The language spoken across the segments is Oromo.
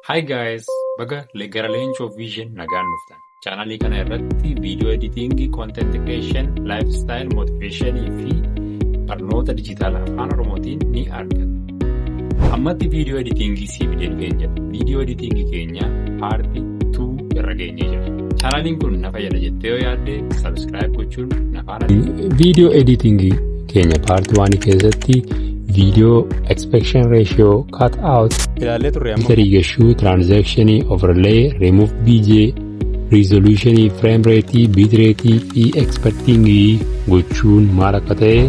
Hi guys, baga gara Leencoo Vision nagaan dhuftan. Chaanalii kana irratti viidiyoo editingii, content creation, lifestyle, motivation fi barnoota dijitaalaa afaan Oromootiin ni argatu. Ammatti viidiyoo editingii siif deebi'een jira. Viidiyoo editingii keenya part 2 irra geenyee jira. Chaanaliin kun na fayyada jettee yoo yaadde subscribe gochuun na faana. Viidiyoo editingii keenya part 1 keessatti viidiyoo aspect ratio, cut out, Ilaallee turre amma filterii gashuu, transition, overlay, remove BG, resolution, frame rate, bit rate fi exporting gochuun maal akka ta'e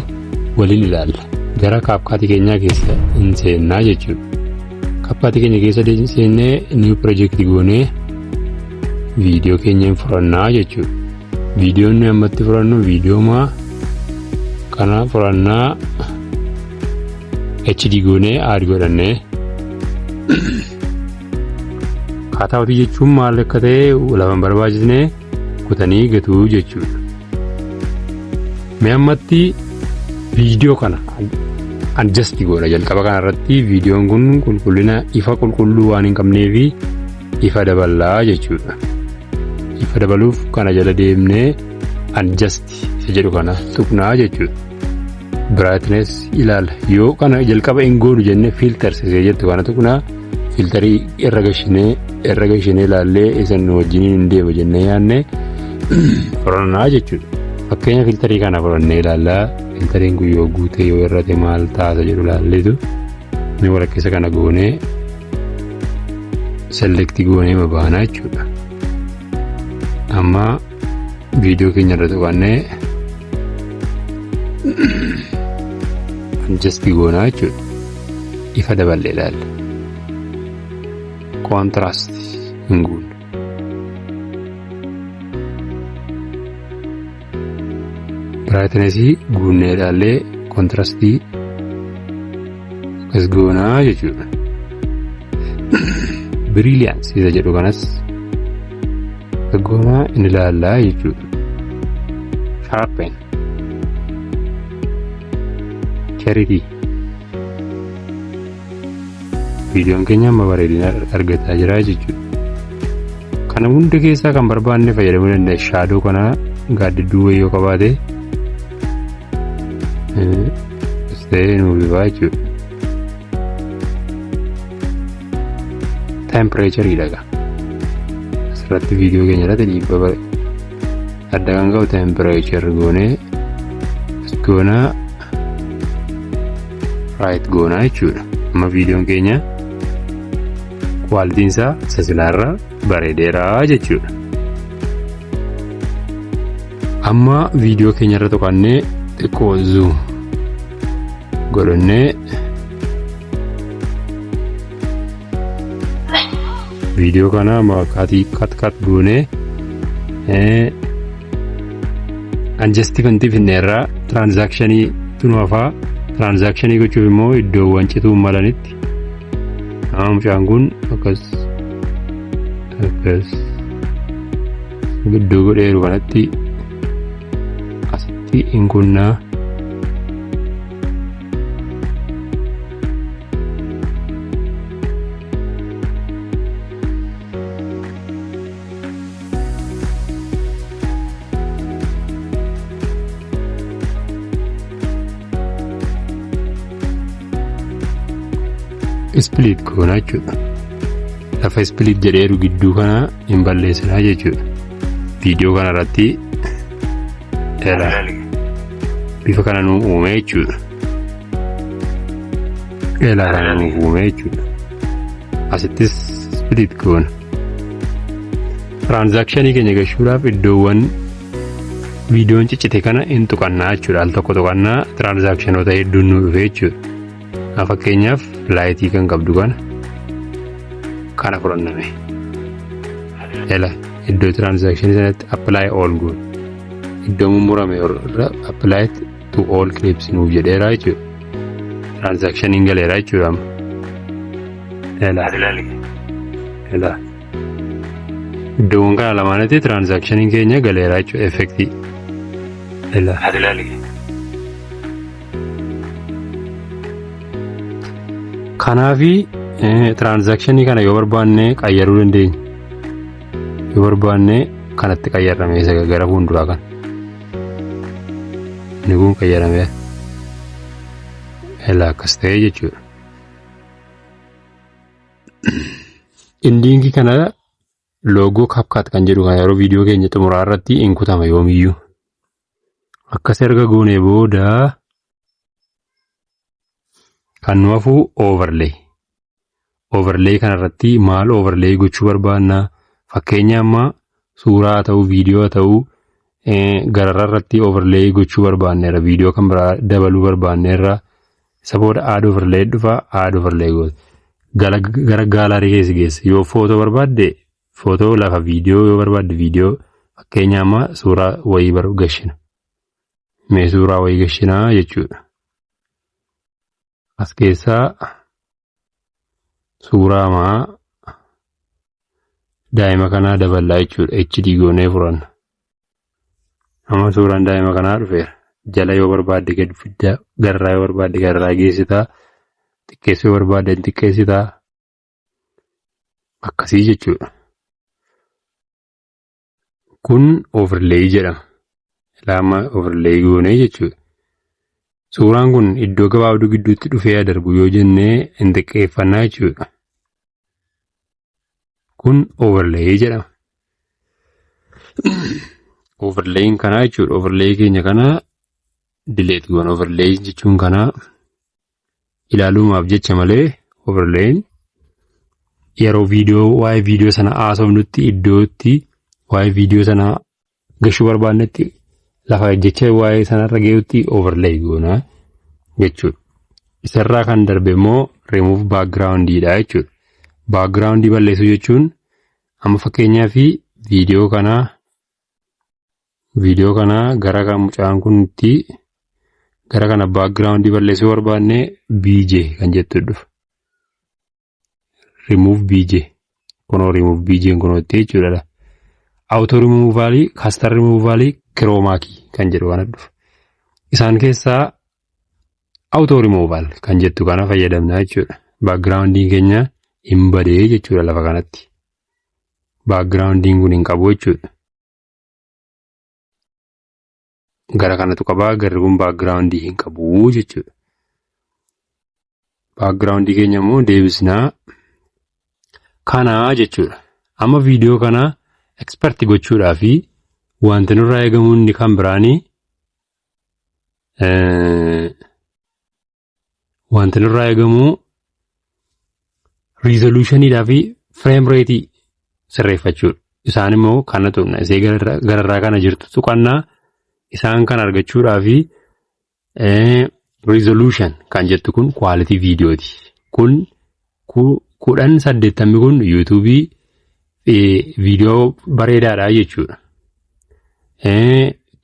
waliin ilaalla. Gara CapCut keenyaa keessa hin seennaa jechuudha. CapCut keenya keessa seennee new project goonee viidiyoo keenya hin furannaa jechuudha. Viidiyoon nuyi ammatti furannu viidiyoo maa kana furannaa HD goonee add godhannee cut outii jechuun maal akka ta'e lafa hin barbaachisne kutanii gatuu jechuudha. Mee ammatti viidiyoo kana adjust goona. Jalqaba kana irratti viidiyoon kun qulqullina ifa qulqulluu waan hin qabneefi ifa daballaa jechuudha. Ifa dabaluuf kana jala deemnee adjust isa jedhu kana tuqnaa jechuudha. Brightness ilaala. Yoo kana jalqaba hin goonu jennee filters isa jettu kana tuqnaa, filterii irra gashinee ilaallee isa nu wajjiniin hin deema jennee yaadne furannaa jechuudha. Fakkeenya filterii kana furannee ilaallaa. Filteriin kun yoo guute, yoo irrate maal taasa jedhu ilaalleetu ni walakkeessa kana goonee select goonee babaanaa jechuudha. Amma viidiyoo keenya irra tuqannee adjust goonaa jechuudha. Ifa daballee ilaalla. Contrast hin guunnu. Brightnessii guunnee ilaallee contrastii akkas goonaa jechuudha. Brilliance isa jedhu kanas goonaa in ilaallaa jechuudha. Sharpen. Clarity. Viidiyoon keenya amma bareedina argataa jira jechuudha. Kana hunda keessaa kan barbaanne fayyadamuu dandeenya. Shadow kana gaaddidduu wayii yoo qabaate ta'ee nuuf ifaa jechuudha. Temperaturii dhaga. Asirratti viidiyoo keenya irratti dhiibbaa adda kan qabu temperature goonee goonaa right goonaa jechuudha. Amma viidiyoon keenya qualityn isaa isa silaarraa bareedeeraa jechuudha. Amma viidiyoo keenya irra tuqannee xiqqoo zoom godhannee viidiyoo kana cutii cut cut goonee adjustmentii finneerraa transitionii tunu hafaa. Transitionii gochuuf immoo iddoowwan cituu malanitti amma mucaan kun akkas akkas iddoo godheeru kanatti asitti hin kunnaa. Split goona jechuudha. Lafa split jedheeru gidduu kana hin balleessinaa jechuudha. Viidiyoo kana irratti bifa kana nu uume jechuudha. Eelaa kana nu uume jechuudha. Asittis split goona. Transitionii keenya gashuudhaaf iddoowwan viidiyoon ciccite kana hin tuqannaa jechuudha. Al tokko tuqannaa transitionoota hedduun nu dhufe jechuudha. Fakkeenyaaf lightii kan qabdu kana fudhanname. Ela iddoo transitionii sanatti apply all goona. Iddoo mummurame irra apply to all clips nuuf jedheera jechuudha. Transitioniin galeera jechuudha amma. Ela. Ela. Iddoowwan kana lamaanitti transitioniin keenya galeera jechuudha effectii. Ela. Kanaafi Transitionii kana yoo barbaanne qayyaruu dandeenya. Yoo barbaanne kanatti qayyarame isa gara fuulduraa kana. Inni kun qayyarameera. Elaa akkas ta'e jechuudha. Endingii kana logo CapCut kan jedhu kan yeroo viidiyoo keenya xumuraa irratti hin kutama yoomiyyuu. Akkas erga goonee booda kan nu hafu overlay. Overlay kanarratti maal overlay gochuu barbaanna? Fakkeenya amma suuraa haa ta'uu, viidiyoo haa ta'uu, gararraa irratti overlay gochuu barbaanneerra, viidiyoo kan biraa dabaluu barbaanneerra. Isa booda add overlay dhufa, add overlay goota. Gara gallery keessa geessa. Yoo footoo barbaadde footoo lafa, viidiyoo yoo barbaadde viidiyoo. Fakkeenya amma suuraa wayii gashina. Mee suuraa wayii gashinaa jechuudha. As keessaa suuraa maa daa'ima kanaa daballaa jechuudha. HD goonee furanna. Amma suuraan daa'ima kanaa dhufeera. Jala yoo barbaadde gad fiddaa, garraa yoo barbaadde garraa geessitaa, xiqqeessuu yoo barbaadde xiqqeessitaa. Akkasii jechuudha. Kun overlay jedhama. Ilaama overlay goonee jechuudha. Suuraan kun iddoo gabaabduu gidduutti dhufee darbu yoo jennee hin xiqqeeffannaa jechuudha. Kun overlay jedhama. Overlayin kanaa jechuudha. Overlay keenya kana delete goona. Overlay jechuun kana ilaalumaaf jecha malee overlayin yeroo viidiyoo waa'ee viidiyoo sana haasofnutti iddootti waa'ee viidiyoo sana gashuu barbaannetti lafa jecha waa'ee sanarra ga'utti overlay goona jechuudha. Isarraa kan darbe immoo remove background dha jechuudha. Background balleessuu jechuun amma fakkeenyaaf viidiyoo kana gara kan mucaan kun itti gara kana background balleessuu barbaanne BG kan jettu dhufa. Remove BG, kunoo remove BG kunootti jechuudha. Auto removal, custom removal, chroma key kan jedhu kana dhufa. Isaan keessaa auto removal kan jettu kana fayyadamna jechuudha. Backgroundiin keenya hin badee jechuudha lafa kanatti. Backgroundiin kun hin qabu jechuudha. Gara kanatu qabaa, garri kun backgroundii hin qabu jechuudha. Backgroundii keenya immoo deebisnaa kanaa jechuudha. Amma viidiyoo kana export gochuudhaa fi wanti nurraa eegamu inni kan biraanii, wanti nurraa eegamu resolutioniidhaa fi frame rateii sirreeffachuudha. Isaan immoo kana tuqna, isee gararraa kana jirtu tuqannaa. Isaan kan argachuudhaa fi resolution kan jettu kun quality viidiyooti. Kun 1080 kun YouTubeii viidiyoo bareedaadha jechuudha.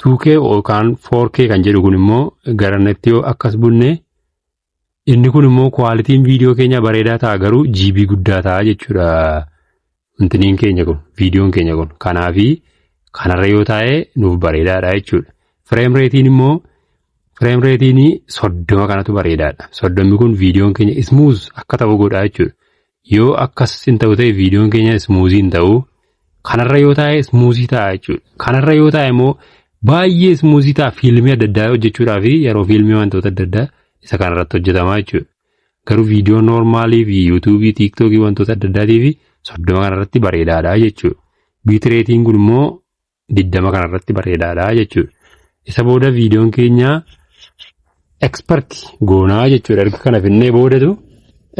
2K yookaan 4K kan jedhu kun immoo garanatti yoo akkas bunne inni kun immoo qualityn viidiyoo keenya bareedaa ta'a, garuu GB guddaa ta'a jechuudha. Wantiniin keenya kun, viidiyoon keenya kun, kanaafi kanarra yoo taa'e nuuf bareedaadha jechuudha. Frame rateiin immoo, frame rateiin 30 kanatu bareedaadha. 30 kun viidiyoon keenya smooth akka ta'u godha jechuudha. Yoo akkas hin ta'u ta'e viidiyoon keenya smoothii hin ta'u. Kanarra yoo taa'e smoothii ta'a jechuudha. Kanarra yoo taa'e immoo baay'ee smoothii ta'a, fiilmii adda addaa hojjechuudhaa fi yeroo fiilmii wantoota adda addaa isa kanarratti hojjetama jechuudha. Garuu viidiyoo normalii fi YouTubeii, TikTokii, wantoota adda addaatii fi 30 kanarratti bareedaadha jechuudha. Bitrateiin kun immoo 20 kanarratti bareedaadha jechuudha. Isa booda viidiyoon keenya export goonaa jechuudha. Erga kana finnee boodatu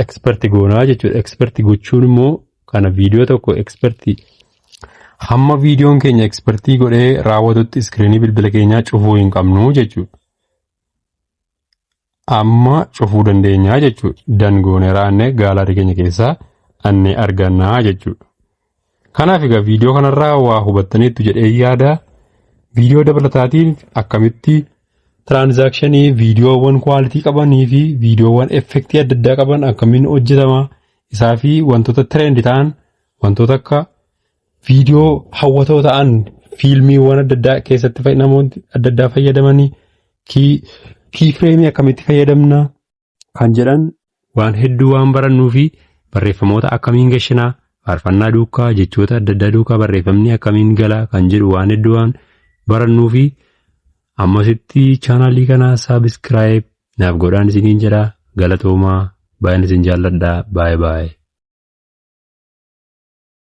export goonaa jechuudha. Export gochuun immoo kana viidiyoo tokko export, hamma viidiyoon keenya export godhee raawwatutti screenii bilbila keenyaa cufuu hin qabnu jechuudha. Amma cufuu dandeenya jechuudha. Done goonee raannee gallery keenya keessaa annee argannaa jechuudha. Kanaaf egaa viidiyoo kanarraa waa hubattaniittu jedhee yaada. Viidiyoo dabalataatiin akkamitti transitionii viidiyoowwan quality qabanii fi viidiyoowwan effectii adda addaa qaban akkamiin hojjetama isaa fi wantoota trend ta'an, wantoota akka viidiyoo hawwatoo ta'an, fiilmiiwwan adda addaa keessatti namoonni adda addaa fayyadamanii key frameii akkamitti fayyadamna kan jedhan waan hedduu waan barannuu fi Barreeffamoota akkamiin gashinaa, faarfannaa duukaa, jechoota adda addaa duukaa barreeffamni akkamiin galaa kan jedhu waan hedduu waan barannuu fi ammasitti chaanaalii kana subscribe naaf godhaan isiniin jedha. Galatoomaa, baay'een isin jaalladha. Baay'ee baay'ee.